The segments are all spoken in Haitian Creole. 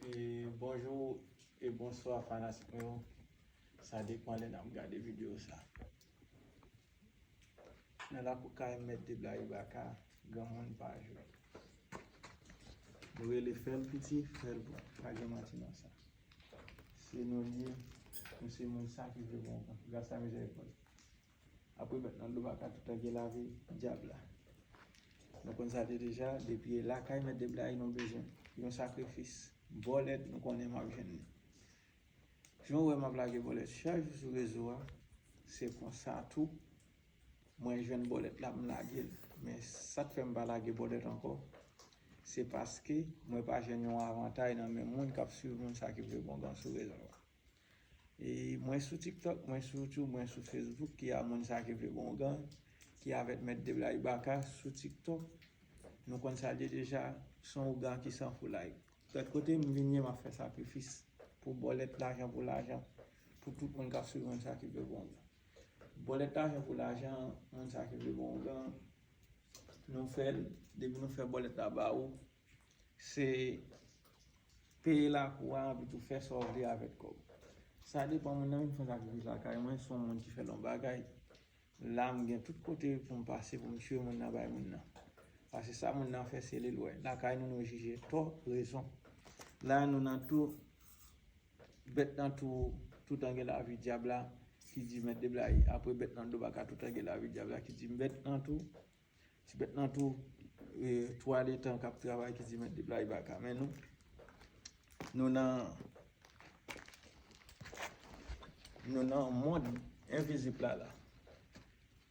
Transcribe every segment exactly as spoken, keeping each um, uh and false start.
E bonjou e bonswa fanatik mwen yo. Sa depann lè n ap gade videyo sa. Nan lakou kay Mèt Deblayi Baka, granmoun pa jwe. Nou rele fè l piti, fè l bon. Pa gen manti nan sa. Se nou l ye, nou se moun sa ki vle bon gras a mizèrikòd. Apre bèt nan do baka tout an gen lavi dyab la. Nou konn sa te deja, depi e lakay Mèt Deblayi nou bezwen yon sakrifis. Bòlèt nou konnen m ap jwenn li. Jan w wè m ap lage bòlèt chak jou sou rezo a, se konsa tou mwen jwenn bòlèt la m lage l. Men sa k fè m pa lage bòlèt ankò, se paske mwen pa jwenn yon avantay nan men moun k ap swiv moun sa ki vle bon gras sou rezo a. E mwen sou TikTok, mwen sou YouTube, mwen sou Facebook, ki a moun sa ki vle bon gras, ki avèk Mèt Deblayi Baka sou TikTok. Nou konn sa l ye deja, se yon ougan ki san foulay. Lòt kote m vin ye, m ap fè sakrifis pou bòlèt lajan pou lajan, pou tout moun k ap swiv moun sa ki vle bon gras. Bòlèt lajan pou lajan, moun sa ki vle bon gras, nou fè l, depi nou fè bòlèt la ba ou, se peye lakou a, anpi tou fè sa w vle avèk kòb. Sa depann, moun nan vin fè sakrifis lakay mwen, se yon moun ki fè l yon bagay. La, m gen tout kote pou m pase, pou m tiye moun nan, bay moun nan. Paske sa moun nan fè, se li l wè. Lakay nou, nou jije tò, rezon. La, nou nan tou, bèt nan tou, tout an gen lavi dyab la, ki di Mèt Deblayi. Apre bèt nan do baka, tout an gen lavi dyab la, ki di bèt nan tou. Ti bèt nan tou, e, twa letan k ap travay ki di Mèt Deblayi Baka. Men nou, nou nan, nou nan mond envizib la, la.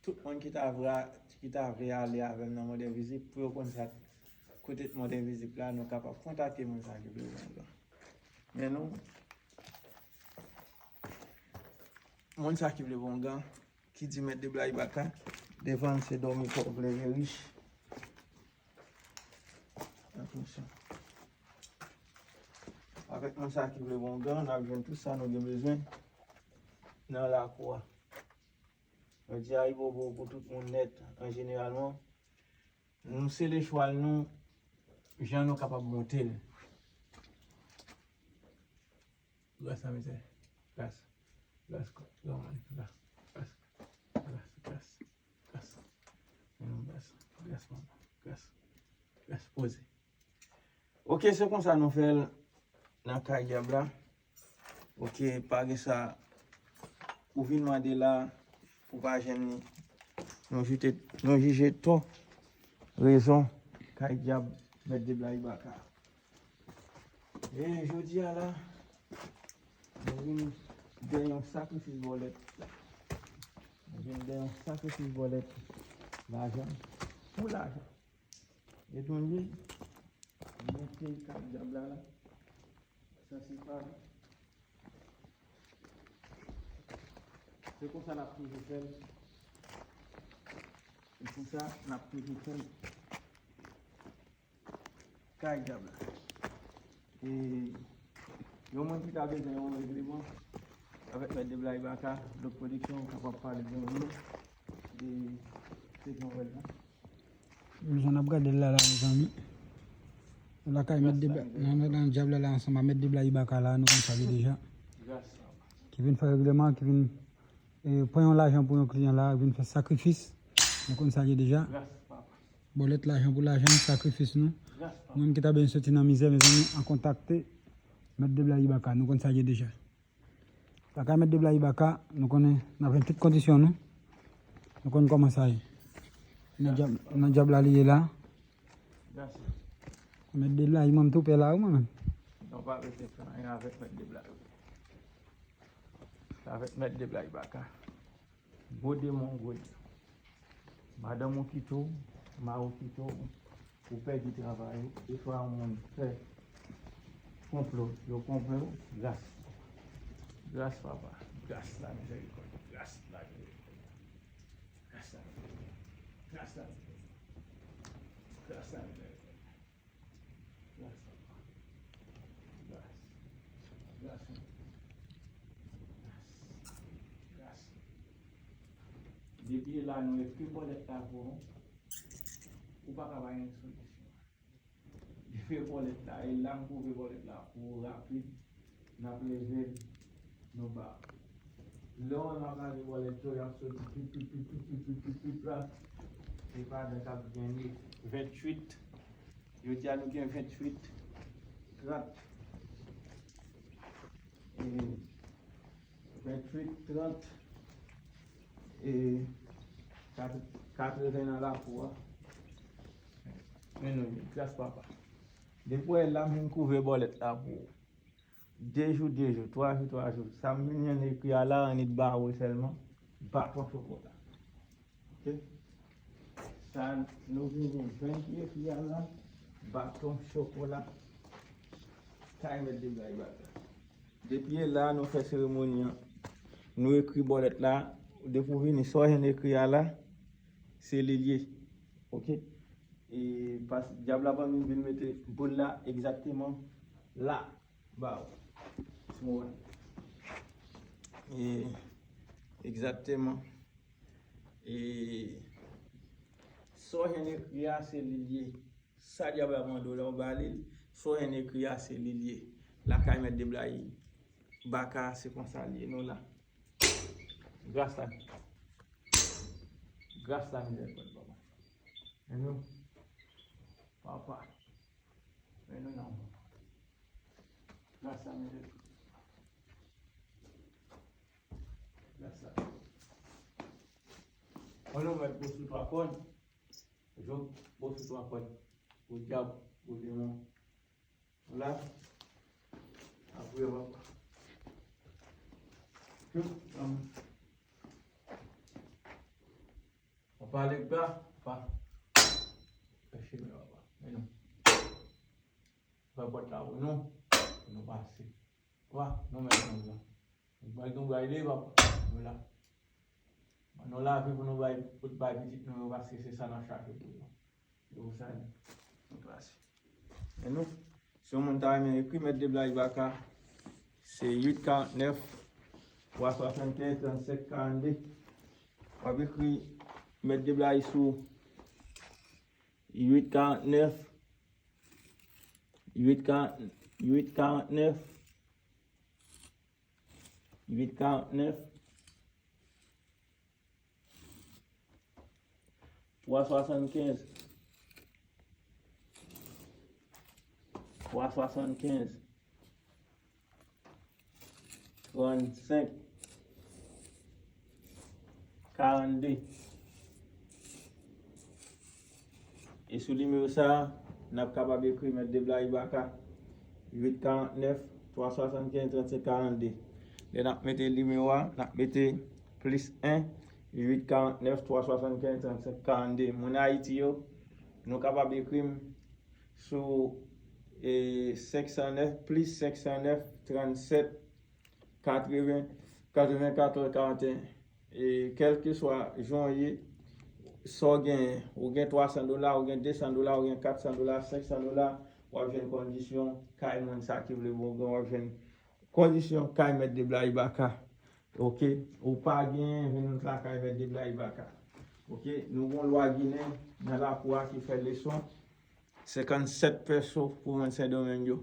Tout moun ki ta vle, ki ta vle ale avè m nan mond envizib, pou yo konn sa, kote mond envizib la, nou kapab kontakte moun sa ki vle bon gras. Men nou, moun sa ki vle bon gras, ki di Mèt Deblayi Baka, devan l se dòmi pòv leve rich. Atansyon. Avèk moun sa ki vle bon gras, n ap jwenn tout sa nou gen bezwen nan lakou a. Nou di ayibobo pou tout moun nèt, an jeneralman. Nou sele chwal nou, jan nou kapab monte l. Gras la mizè. Gras. Gras, gras, gras, gras, gras, gras, gras. Men non, gras, gras, manman, gras, gras, poze. Oke, se konsa nou fè l nan kay dyab la. Oke, pa gen sa. Ou vin mande la, ou pa jwenn li. Nou jije, nou jije tò, rezon, kay dyab, Mèt Deblayi Baka. E jodi a la, nou vin dèyè yon sakrifis bòlèt. Nou vin dèyè yon sakrifis bòlèt. Lajan. Pou lajan. E nou li, mete kay dyab la la. Sa se pa. Se konsa n ap toujou fè l. Se konsa n ap toujou fè l. Kay dyab la. E yon moun ki ta bezwen yon regleman avèk Mèt Deblayi Baka, Blòk Pwodiksyon, kapab pale de yon moun. E se jan w wè l la. Jan n ap gade l la, la, mezanmi. Nou lakay Mèt Debla-, nan, nan, nan dyab la, la, ansanm a Mèt Deblayi Baka la, nou konn sa li deja. Ki vin fè regleman, ki vin, e, pran yon lajan pou yon kliyan la, vin fè sakrifis. Nou konn sa li deja. Bòlèt lajan pou lajan, sakrifis nou. Nou menm ki ta bezwen soti nan mizè, mezanmi, an kontakte Mèt Deblayi Baka, nou konn sa li deja. Lakay Mèt Deblayi Baka, nou konnen n ap jwenn tout kondisyon nou. Nou konn kòman sa ye. Nan dyab, nan dyab la li ye la. Mèt Deblayi, mwen m tou pè la, wi, mwen menm. Non, pa rete fè anyen avèk Mèt Deblayi. Avèk Mèt Deblayi Baka. Gwo demon, gwo demon. Madanm ou kite w, mari w kite w, ou pèdi travay ou, defwa yon moun fè konplo, yo konplo w, gras. Gras, papa. Gras, lamizèrikòd. Gras, lamizèrikòd. Gras, lamizèrikòd. Gras, lamizèrikòd. Gras, lamizèrikòd. Gras, papa. Gras. Gras, papa. Gras. Gras. Depi e la nou ekri bòlèt la pou ou, ou pa ka pa gen solisyon. Kouve bòlèt la, e la m kouve bòlèt la pou rapid, n ap leve l, nou ba. Lè w wè m ap lave bòlèt yo, y ap soti pip, pip, pip, pip, pip, pip, pip, pip la. Se pa dan k ap genyen venntuit. Jodi a, nou gen venntuit, trant. E venntuit, trant, e kat-, katreven nan lakou a. Men nou, gras papa. Depi w wè la, m vin kouve bòlèt la pou ou. De jou, de jou, twa jou, twa jou. Sa m vin jwenn ekri a la, annik ba ou sèlman. Baton chokola. Ok? Sa nou vin jwenn ki ekri a la, baton chokola. Kay mèt de blag la. Depi e la, nou fè seremoni an. Nou ekri bòlèt la. Depi w vini, sa w jwenn ekri a la, se li l ye. Ok? E pas, dyab la ban nou vin mete boul la egzakteman la. Ba w. Sou mwen. E, egzakteman. E, sa w jwenn ekri a, se li l ye. Sa dyab la mande w la, w ba li l. Sa w jwenn ekri a, se li l ye. Lakay mèt de blag baka, se konsa l ye, nou la. Gras la. Gras la, mizèrikòd, papa. E nou. Papa. Men nou nan. Gras la, mezanmi. Gras la. Ann nou mèt gwo sou twa kòn. Jòb, gwo sou twa kòn. Gwo dyab, gwo demon. Nou la. Apre, papa. Tout, um, Papa Legba, papa. Fè chemen, papa. Men nou. Fè pòt la pou nou. Pou nou pase. Papa, nou mèt nou la. Nou pral gen bagay li, papa. Nou la. Nou lave pou nou bay, pou bay pitit nou yo, paske se sa n ap chache pou yo. Yo sa, nou pase. Men nou. Si yon moun ta renmen ekri Mèt de Blag Baka, se uit karant-nèf, twa swasannkenz, trannsenk karannde. W ap ekri Mèt de Blag sou uit karant-nèf, uit karant, uit karant-nèf, uit karant-nèf, twa swasannkenz, twa swasannkenz, trannsenk, karannde. E sou nimewo sa a, n ap kapab ekri Mèt de Blag Baka, uit karant-nèf, twa swasannkenz, trannsenk karannde. Lè n ap mete nimewo a, n ap mete plis en, uit karant-nèf, twa swasannkenz, trannsenk karannde. Moun Ayiti yo, nou kapab ekri m sou, e, senk san nèf, plis senk san nèf, trannsèt, katreven, katrevenkatòz, karanteyen. E kèlkeswa jan w ye, sa w genyen, ou gen twa san dola, ou gen de san dola, ou gen kat san dola, senk san dola, w ap jwenn kondisyon kay moun sa ki vle bon gran, w ap jwenn kondisyon kay Mèt de Blag Baka. Ok? Ou pa genyen, vin lakay Mèt de Blag Baka. Ok? Nou gen lwa ginen nan lakou a ki fè leson senkannsèt pèso pou moun Sendomeng yo.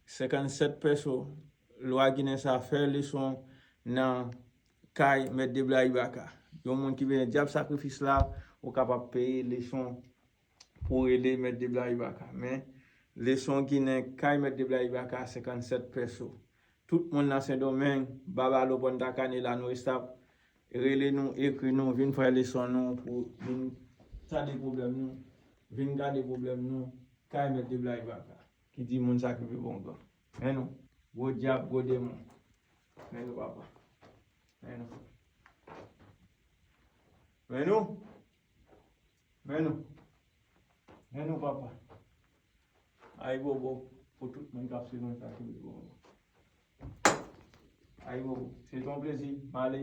Senkannsèt pèso. Lwa ginen sa fè leson nan kay Mèt de Blag Baka. Yon moun ki bezwen dyab sakrifis la, ou kapab peye leson pou rele Mèt de Blag Baka. Men, leson ginen kay Mèt de Blag Baka, senkannsèt pèso. Tout moun nan Sendomeng, Babalo, Pòntakane, Lanwestap, rele nou, ekri nou, vin fè leson nou, pou vin tande pwoblèm nou, vin gade pwoblèm nou, kay Mèt de Blag Baka. Ki di moun sa ki pi bon gran. Men nou, gwo dyab, gwo demon. Men nou, papa. Men nou. Men nou. Men nou. Men nou, papa. Ayibobo pou tout moun k ap swiv mwen sa ki pi bon gran. Ayibobo. Se te yon plezi. M ale.